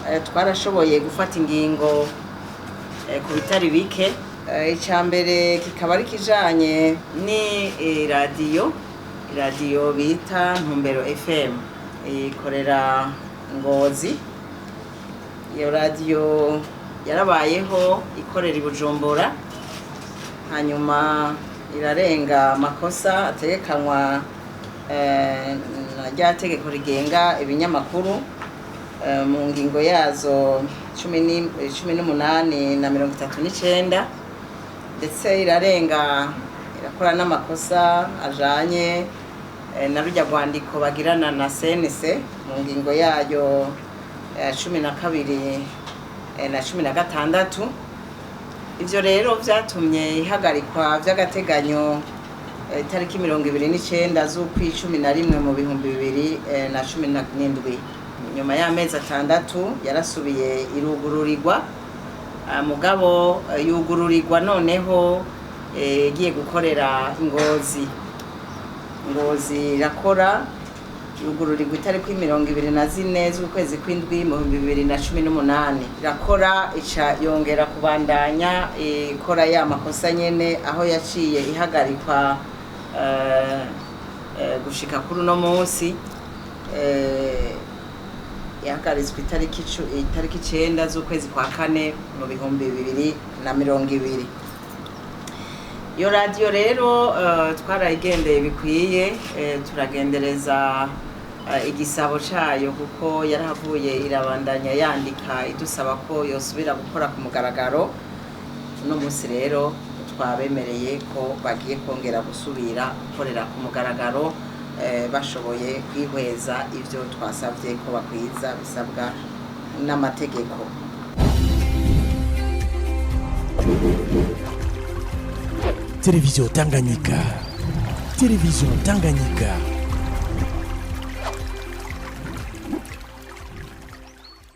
Twarashoboye gufata ingingo ku bitari bike. Icya mbere kikaba ari kijanye ni iradiyo bita Ntumbero FM ikorera Ngozi. Iyo radiyo yarabayeho ikorera i Bujumbura, hanyuma irarenga amakosa ategekanywa na rya tegeko rigenga ibinyamakuru mu ngingo yazo 18 na 39, ndetse irarenga irakora n'amakosa ajanye na rujya rwandiko bagirana na CNC mu ngingo yayo 12 na 16. Ivyo rero vyatumye ihagarikwa vy'agateganyo itariki 29 z'ukwicumi na rimwe mu 2017. Nyuma y'amezi 6 yarasubiye irugururirwa. Mugabo yugururirwa noneho igiye gukorera Ngozi. Ngozi irakora, yugururirwa itariki 24 z'ukwezi kw'indwi mu 2018, irakora, ica yongera kubandanya ikora ya makosa nyene, aho yaciye ihagarikwa gushika kuri uno munsi. Yahagaritswe itariki 9 z'ukwezi kwa kane mu 2020. Iyo radiyo rero twarayigendeye bikwiye, turagendereza igisabo cayo, kuko yarahavuye irabandanya yandika idusaba ko yosubira gukora ku mugaragaro. Uno munsi rero twabemereye ko bagiye kongera gusubira gukorera ku mugaragaro, bashoboye kwihweza ivyo twasavye ko bakwiza bisabwa n'amategeko. Television Tanganyika. Television Tanganyika.